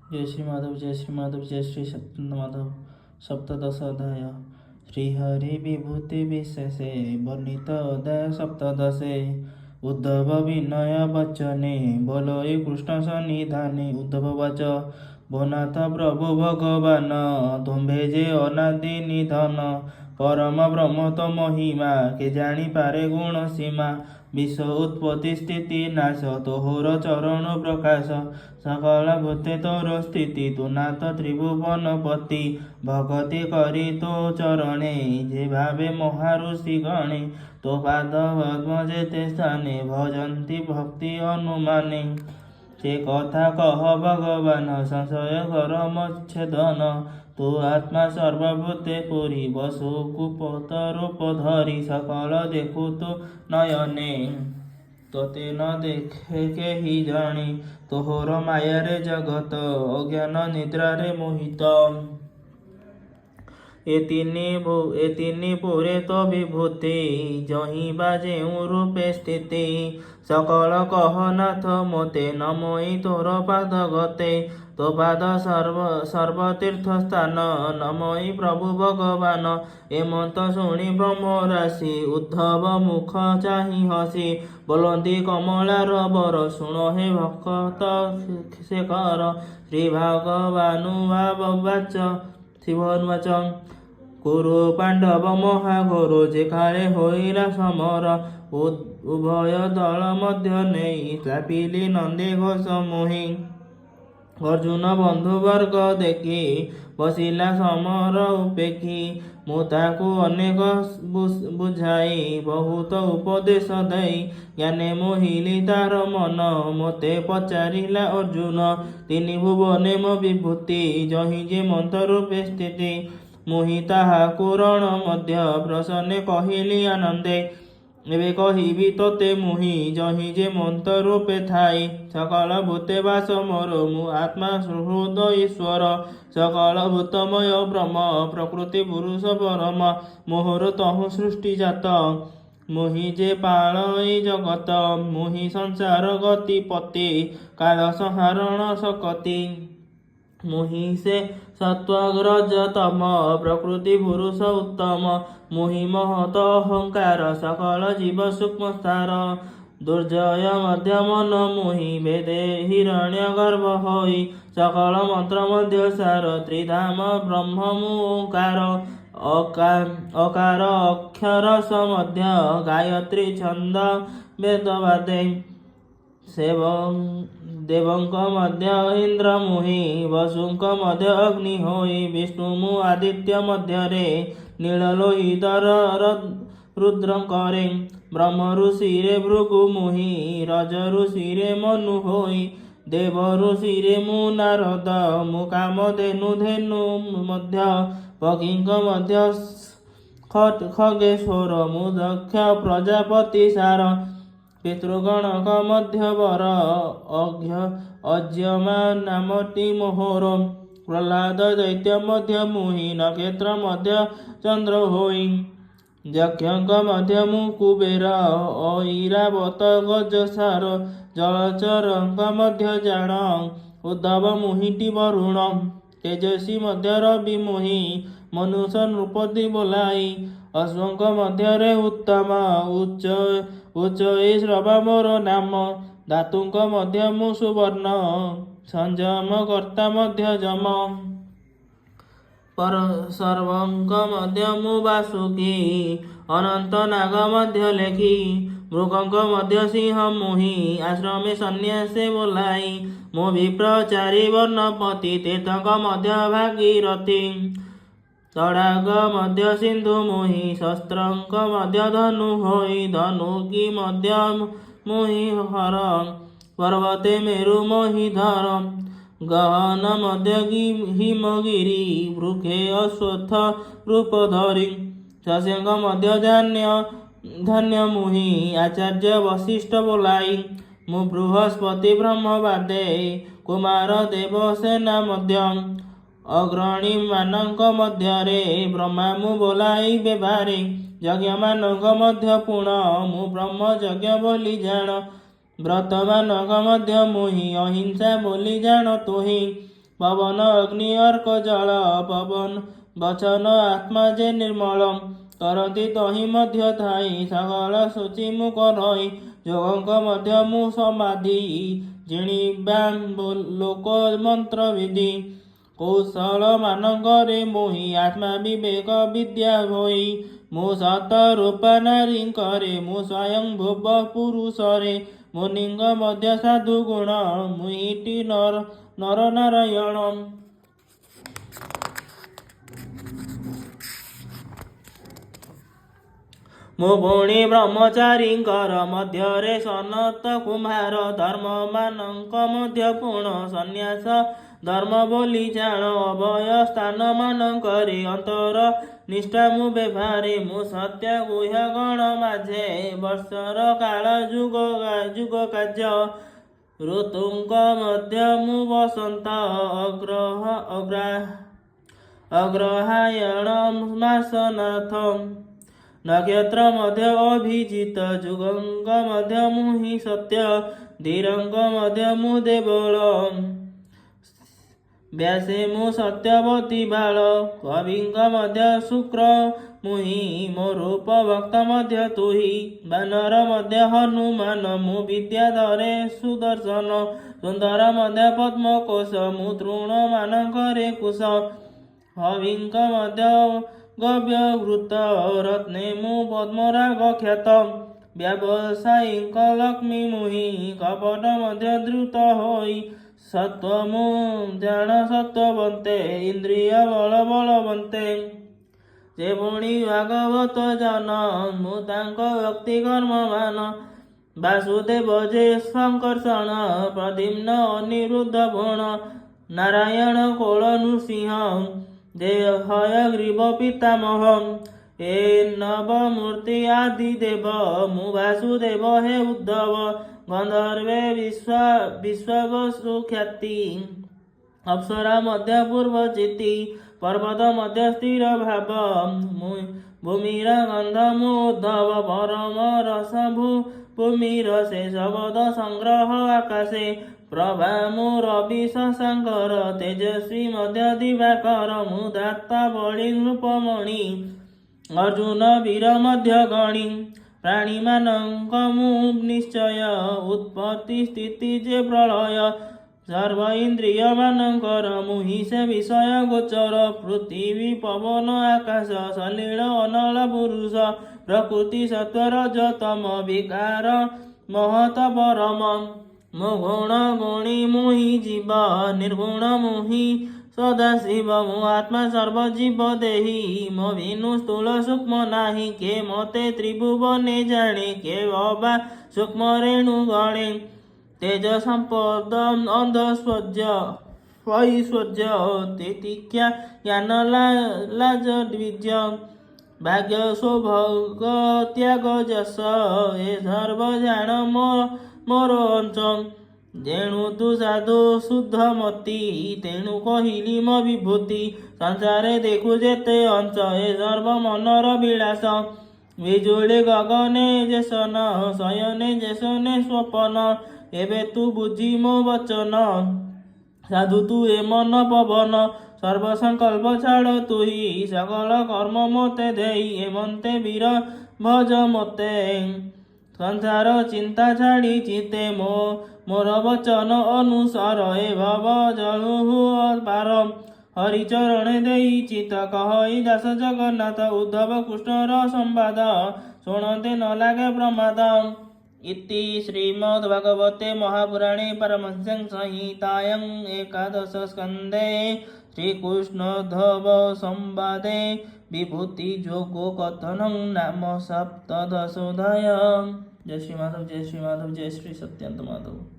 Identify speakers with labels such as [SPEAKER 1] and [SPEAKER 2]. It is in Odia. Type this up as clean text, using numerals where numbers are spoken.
[SPEAKER 1] ଜୟ ଶ୍ରୀ ମାଧବ, ଜୟ ଶ୍ରୀ ମାଧବ, ଜୟ ଶ୍ରୀ ମାଧବ। ସପ୍ତଦଶ ଅଧ୍ୟାୟ। ଶ୍ରୀହରି ବିଭୂତି ବିଶେଷେ ବର୍ଣ୍ଣିତ ଅଧ୍ୟାୟ ସପ୍ତଦଶେ। ଉଦ୍ଧବ ବିନୟ ବଚନେ ବୋଲଇ କୃଷ୍ଣ ସନ୍ନିଧାନେ। ଉଦ୍ଧବ ଉବାଚ: ଭୋ ନାଥ ପ୍ରଭୁ ଭଗବାନ, ତୁମ୍ଭେ ଯେ ଅନାଦି ନିଧନ, ପରମ ବ୍ରହ୍ମ ତୋ ମହିମା କେ ଜାଣିପାରେ ଗୁଣ ସୀମା। ବିଶ୍ୱ ଉତ୍ପତ୍ତି ସ୍ଥିତି ନାଶ ତୋହର ଚରଣୁ ପ୍ରକାଶ, ସକଳ ଭୂତେ ତୋର ସ୍ଥିତି, ତୁ ନାଥ ତ୍ରିଭୁବନ ପତି। ଭକତି କରି ତୋ ଚରଣେ ଯେ ଭାବେ ମହାଋଷି ଗଣେ, ତୋ ପାଦ ପଦ୍ମ ଯେତେ ସ୍ଥାନେ ଭଜନ୍ତି ଭକ୍ତି ଅନୁମାନେ। ସେ କଥା କହ ଭଗବାନ, ସଂଶୟ କର ମୋ ଛେଦନ। ତୁ ଆତ୍ମା ସର୍ବଭୂତେ ପୂରି, ବସୁ ଗୁପ୍ତ ରୂପ ଧରି। ସକଳ ଦେଖୁ ତୁ ନୟନେ, ତୋତେ ନ ଦେଖେ କେହି ଜାଣି। ତୋହର ମାୟାରେ ଜଗତ, ଅଜ୍ଞାନ ନିଦ୍ରାରେ ମୋହିତ। ଏ ତିନି ପୁରେ ତୋ ବିଭୂତି, ଯହିଁ ବା ଯେଉଁ ରୂପେ ସ୍ଥିତି। ସକଳ କହ ନାଥ ମୋତେ, ନମଇ ତୋର ପାଦ ଗତେ। ତୋ ପାଦ ସର୍ବତୀର୍ଥ ସ୍ଥାନ, ନମଇ ପ୍ରଭୁ ଭଗବାନ। ଏମନ୍ତ ଶୁଣି ବ୍ରହ୍ମରାଶି ଉଦ୍ଧବ ମୁଖ ଚାହିଁ ହସି ବୋଲନ୍ତି କମଳାର ବର, ଶୁଣ ହେ ଭକ୍ତ ଶେଖର। ଶ୍ରୀ ଭଗବାନୁବାଚ। ଶ୍ରୀ ଭଗବାନୁବାଚ: କୁରୁ ପାଣ୍ଡବ ମହାଘୋର, ଯେ କାଳେ ହୋଇଲା ସମର। ଉଭୟ ଦଳ ମଧ୍ୟ ନେଇ ସ୍ଥାପିଲି ନନ୍ଦିଘୋଷ ମୁହିଁ। ଅର୍ଜୁନ ବନ୍ଧୁବର୍ଗ ଦେଖି ବସିଲା ସମର ଉପେକ୍ଷି। ମୁଁ ତାକୁ ଅନେକ ବୁଝାଇ ବହୁତ ଉପଦେଶ ଦେଇ ଜ୍ଞାନେ ମୋହିଲି ତାର ମନ। ମୋତେ ପଚାରିଲା ଅର୍ଜୁନ, ତିନି ଭୁବନେ ମୋ ବିଭୂତି, ଯହିଁ ଯେମନ୍ତ ରୂପେ ସ୍ଥିତି। ମୁହିଁ ତାହାକୁ ରଣ ମଧ୍ୟ ପ୍ରସନ୍ନେ କହିଲି ଆନନ୍ଦେ। ଏବେ କହିବି ତୋତେ ମୁହିଁ, ଯହିଁ ଯେମନ୍ତ ରୂପେ ଥାଇ। ସକଳ ଭୂତେ ବାସ ମୋର, ମୁଁ ଆତ୍ମା ସୁହୃଦ ଈଶ୍ୱର। ସକଳ ଭୂତମୟ ବ୍ରହ୍ମ, ପ୍ରକୃତି ପୁରୁଷ ପରମ। ମୋହର ତହୁଁ ସୃଷ୍ଟିଜାତ, ମୁହିଁ ଯେ ପାଳଇ ଜଗତ। ମୁହିଁ ସଂସାର ଗତିପତି, କାଳ ସଂହାରଣ ଶକତି। ମୁହିଁ ସେ ସତ୍ତ୍ୱ ରଜ ତମ, ପ୍ରକୃତି ପୁରୁଷ ଉତ୍ତମ। ମୁହିଁ ମହତ ଅହଙ୍କାର, ସକଳ ଜୀବ ସୂକ୍ଷ୍ମ ସାର। ଦୁର୍ଜୟ ମଧ୍ୟ ମନ ମୁହିଁ, ଭେଦେ ହିରଣ୍ୟ ଗର୍ଭ ହୋଇ। ସକଳ ମନ୍ତ୍ର ମଧ୍ୟ ସାର, ତ୍ରିଧାମ ବ୍ରହ୍ମ ମୁଁ ଓଁକାର। ଅକାର ଅକ୍ଷର ମଧ୍ୟ, ଗାୟତ୍ରୀ ଛନ୍ଦ ବେଦ ବାଦେ। ଦେବଙ୍କ ମଧ୍ୟ ଇନ୍ଦ୍ର ମୁହିଁ, ବସୁଙ୍କ ମଧ୍ୟ ଅଗ୍ନି ହୋଇ। ବିଷ୍ଣୁ ମୁଁ ଆଦିତ୍ୟ ମଧ୍ୟରେ, ନୀଳ ଲୋହିତ ରୁଦ୍ରଙ୍କରେ। ବ୍ରହ୍ମ ଋଷିରେ ଭୃଗୁ ମୁହିଁ, ରଜ ଋଷିରେ ମନୁ ହୋଇ। ଦେବ ଋଷିରେ ମୁଁ ନାରଦ, ମୁଁ କାମଧେନୁ ଧେନୁ ମଧ୍ୟ। ପକ୍ଷୀଙ୍କ ମଧ୍ୟ ଖଗେଶ୍ୱର, ମୁଁ ଦକ୍ଷ ପ୍ରଜାପତି ସାର। ପିତୃଗଣଙ୍କ ମଧ୍ୟ ବର, ଅର୍ୟ୍ୟମା ନାମଟି ମୋହର। ପ୍ରହ୍ଲାଦ ଦୈତ୍ୟ ମଧ୍ୟ ମୁହିଁ, ନକ୍ଷତ୍ର ମଧ୍ୟ ଚନ୍ଦ୍ର ହୋଇ। ଯକ୍ଷଙ୍କ ମଧ୍ୟ ମୁଁ କୁବେର, ଐରାବତ ଗଜ ସାର। ଜଳଚରଙ୍କ ମଧ୍ୟ ଜାଣ, ଉଦ୍ଧବ ମୁହିଁଟି ବରୁଣ। ତେଜସ୍ୱୀ ମଧ୍ୟ ରବି ମୁହିଁ, ମନୁଷ୍ୟ ନୃପତି ବୋଲାଇ। ଅଶ୍ୱଙ୍କ ମଧ୍ୟରେ ଉତ୍ତମ, ଉଚ୍ଚୈଃଶ୍ରବା ମୋର ନାମ। ଧାତୁଙ୍କ ମଧ୍ୟ ମୁଁ ସୁବର୍ଣ୍ଣ, ସଂଯମ କର୍ତ୍ତା ମଧ୍ୟ ଯମ। ସର୍ପଙ୍କ ମଧ୍ୟ ମୁଁ ବାସୁକୀ, ଅନନ୍ତ ନାଗ ମଧ୍ୟ ଲେଖି। ମୃଗଙ୍କ ମଧ୍ୟ ସିଂହ ମୁହିଁ, ଆଶ୍ରମେ ସନ୍ନ୍ୟାସେ ବୋଲାଇ। ମୁଁ ବିପ୍ର ଚାରି ବର୍ଣ୍ଣପତି, ତୀର୍ଥଙ୍କ ମଧ୍ୟ ଭାଗୀରଥୀ। ତଡ଼ାଗ ମଧ୍ୟ ସିନ୍ଧୁ ମୁହିଁ, ଶସ୍ତ୍ରଙ୍କ ମଧ୍ୟ ଧନୁ ହୋଇ। ଧନୁକି ମଧ୍ୟ ମୁହିଁ ହର, ପର୍ବତେ ମେରୁ ମହୀଧର। ଗହନ ମଧ୍ୟ ହିମଗିରି, ବୃକ୍ଷେ ଅଶ୍ୱତ୍ଥ ରୂପ ଧରି। ଶସ୍ୟଙ୍କ ମଧ୍ୟ ଧାନ୍ୟ ମୁହିଁ, ଆଚାର୍ଯ୍ୟ ବଶିଷ୍ଠ ବୋଲାଇ। ମୁଁ ବୃହସ୍ପତି ବ୍ରହ୍ମବାଦେ, କୁମାର ଦେବସେନା ମଧ୍ୟ। ଅଗ୍ରଣୀମାନଙ୍କ ମଧ୍ୟରେ ବ୍ରହ୍ମା ମୁଁ ବୋଲାଇ ବ୍ୟବହାରେ। ଯଜ୍ଞମାନଙ୍କ ମଧ୍ୟ ପୁଣ, ମୁଁ ବ୍ରହ୍ମ ଯଜ୍ଞ ବୋଲି ଜାଣ। ବ୍ରତମାନଙ୍କ ମଧ୍ୟ ମୁହିଁ, ଅହିଂସା ବୋଲି ଜାଣ ତୁହି। ପବନ ଅଗ୍ନି ଅର୍କ ଜଳ ପବନ ବଚନ ଆତ୍ମା ଯେ ନିର୍ମଳ। କରନ୍ତି ତହିଁ ମଧ୍ୟ ଥାଇ ସକଳ ଶୁଚି ମୁଁ କରଇ। ଯୋଗଙ୍କ ମଧ୍ୟ ମୁଁ ସମାଧି ଜିଣିବା ଲୋକ ମନ୍ତ୍ର ବିଧି। କୌଶଳ ମାନଙ୍କରେ ମୁହିଁ ଆତ୍ମା ବିବେକ ବିଦ୍ୟା ହୋଇ। ମୁଁ ସତ ରୂପା ନାରୀଙ୍କରେ ମୁଁ ସ୍ୱୟଂ ଭୁବ ପୁରୁଷରେ। ମୁନିଙ୍କ ମଧ୍ୟ ସାଧୁ ଗୁଣ ମୁହିଁଟି ନର ନର ନାରାୟଣ। ମୁଁ ପୁଣି ବ୍ରହ୍ମଚାରୀଙ୍କର ମଧ୍ୟରେ ସନତ କୁମାର। ଧର୍ମମାନଙ୍କ ମଧ୍ୟ ପୁଣ ସନ୍ନ୍ୟାସ ଧର୍ମ ବୋଲି ଜାଣ। ଅଭୟ ସ୍ଥାନ ମାନଙ୍କରେ ଅନ୍ତର ନିଷ୍ଠା ମୁଁ ବ୍ୟବହାରେ। ମୁଁ ସତ୍ୟ ଗୁହ୍ୟ ଗଣ ମାଝେ ବର୍ଷର କାଳ ଯୁଗ ଯୁଗ କାର୍ଯ୍ୟ। ଋତୁଙ୍କ ମଧ୍ୟ ମୁଁ ବସନ୍ତ ଅଗ୍ରହ ଅଗ୍ରହାୟଣ ମାସନାଥ। ନକ୍ଷତ୍ର ମଧ୍ୟ ଅଭିଜିତ ଯୁଗଙ୍କ ମଧ୍ୟ ମୁହିଁ ସତ୍ୟ। ଧୀରଙ୍କ ମଧ୍ୟ ମୁଁ ଦେବଳ ବ୍ୟାସେ ମୁଁ ସତ୍ୟବତୀ ବାଳ। କବିଙ୍କ ମଧ୍ୟ ଶୁକ୍ର ମୁହିଁ ମୋ ରୂପ ଭକ୍ତ ମଧ୍ୟ ତୁହି। ବାନର ମଧ୍ୟ ହନୁମାନ ମୁଁ ବିଦ୍ୟାଧରେ ସୁଦର୍ଶନ। ସୁନ୍ଦର ମଧ୍ୟ ପଦ୍ମକୋଷ ମୁଁ ତୃଣ ମାନଙ୍କରେ କୁଶ। ହବିଙ୍କ ମଧ୍ୟ ଗବ୍ୟଘୃତ ରତ୍ନେ ମୁଁ ପଦ୍ମରାଗ ଖ୍ୟାତ। ବ୍ୟବସାୟୀଙ୍କ ଲକ୍ଷ୍ମୀ ମୁହିଁ କପଟ ମଧ୍ୟ ଦ୍ରୁତ ହୋଇ। ସତ୍ୱ ମୁଁ ଜାଣ ସତ୍ୱବନ୍ତେ ଇନ୍ଦ୍ରିୟ ବଳ ବଳବନ୍ତେ। ଯେ ପୁଣି ଭାଗବତ ଜନ ମୁଁ ତାଙ୍କ ଭକ୍ତି କର୍ମ ମାନ। ବାସୁଦେବ ଯେ ସଂକର୍ଷଣ ପ୍ରଦ୍ୟୁମ୍ନ ଅନିରୁଦ୍ଧ ଗୁଣ। ନାରାୟଣ କୋଳ ନୃସିଂହ ଯେ ହୟଗ୍ରୀବ ପିତାମହ। ଏ ନବମୂର୍ତ୍ତି ଆଦି ଦେବ ମୁଁ ବାସୁଦେବ ହେ ଉଦ୍ଧବ। ଗନ୍ଧର୍ବେ ବିଶ୍ୱ ଖ୍ୟାତି ଅପ୍ସରା ମଧ୍ୟ ପୂର୍ବ ଚିତି। ପର୍ବତ ମଧ୍ୟ ସ୍ଥିର ଭାବ ଭୂମିର ଗନ୍ଧ ମୁଁ ଉଦ୍ଧବ। ପରମ ରସ ଭୂମିର ସେ ଶବଦ ସଂଗ୍ରହ ଆକାଶେ। ପ୍ରଭା ମୁଁ ରବି ଶଶାଙ୍କର ତେଜସ୍ୱୀ ମଧ୍ୟ ଦିବାକର। ମୁଁ ଦାତା ବଳି ନୃପମଣି ଅର୍ଜୁନ ବୀର ମଧ୍ୟ ଗଣି। ପ୍ରାଣୀମାନଙ୍କ ମୁଁ ନିଶ୍ଚୟ ଉତ୍ପତ୍ତି ସ୍ଥିତି ଯେ ପ୍ରଳୟ। ସର୍ବ ଇନ୍ଦ୍ରିୟ ମାନଙ୍କର ମୁହିଁ ସେ ବିଷୟ ଗୋଚର। ପୃଥିବୀ ପବନ ଆକାଶ ସଲିଳ ଅନଳ ପୁରୁଷ। ପ୍ରକୃତି ସତ୍ୱ ରଜ ତମ ବିକାର ମହତ ପରମ। ମୁଁ ଗୁଣ ଗୁଣୀ ମୁହିଁ ଜୀବ ନିର୍ଗୁଣ ମୁହିଁ ସଦାଶିବ। ମୁଁ ଆତ୍ମା ସର୍ବଜୀବ ଦେହି ମୋ ବିନୁ ସ୍ଥୂଳ ସୂକ୍ଷ୍ମ ନାହିଁ। କେ ମତେ ତ୍ରିଭୁବନେ ଜାଣେ କେ ଅବା ସୂକ୍ଷ୍ମ ରେଣୁ ଗଣେ। ତେଜ ସମ୍ପଦ ଅନ୍ଧସ୍ୱର୍ଯ୍ୟ ଐଶ୍ୱର୍ଯ୍ୟ ତିତିକ୍ଷା ଜ୍ଞାନ ଲାଜ ବୀର୍ଯ୍ୟ। ଭାଗ୍ୟ ସୌଭୋଗ ତ୍ୟାଗ ଯଶ ଏ ସର୍ବ ଜାଣ ମୋର ଅଂଶ। ଯେଣୁ ତୁ ସାଧୁ ଶୁଦ୍ଧମତି ତେଣୁ କହିଲି ମୋ ବିଭୂତି। ସଂସାରେ ଦେଖୁ ଯେତେ ଅଂଶ ଏ ସର୍ବ ମନର ବିଳାସ। ବିଜୁଳି ଗଗନେ ଯେସନ ଶୟନେ ଯେସନେ ସ୍ୱପନ। ଏବେ ତୁ ବୁଝି ମୋ ବଚନ ସାଧୁ ତୁ ଏ ମନ ପବନ। ସର୍ବ ସଂକଳ୍ପ ଛାଡ଼ ତୁହି ସକଳ କର୍ମ ମୋତେ ଦେଇ। ଏମନ୍ତେ ବୀର ଭଜ ମୋତେ ସଂସାର ଚିନ୍ତା ଛାଡ଼ି ଚିତ୍ତେ। ମୋ ମୋର ବଚନ ଅନୁସାର ଏ ଭବ ଜଳୁ ହୁଅ ପାର। ହରିଚରଣେ ଦେଇ ଚିତ୍ତ କହଇ ଦାସ ଜଗନ୍ନାଥ। ଉଦ୍ଧବ କୃଷ୍ଣର ସମ୍ବାଦ ଶୁଣନ୍ତେ ନ ଲାଗେ ପ୍ରମାଦ। ଇତି ଶ୍ରୀମଦ୍ଭାଗବତେ ମହାପୁରାଣେ ପାରମହଂସ୍ୟାଂ ସଂହିତାୟାଂ ଏକାଦଶ ସ୍କନ୍ଧେ ଶ୍ରୀକୃଷ୍ଣୋଦ୍ଧବ ସମ୍ବାଦେ ବିଭୂତି ଯୋଗ କଥନଂ ନାମ ସପ୍ତଦଶୋऽଧ୍ୟାୟ। ଜୟ ଶ୍ରୀ ମାଧବ, ଜୟ ଶ୍ରୀ ମାଧବ, ଜୟ ଶ୍ରୀ ସତ୍ୟନ୍ତ ମାଧବ।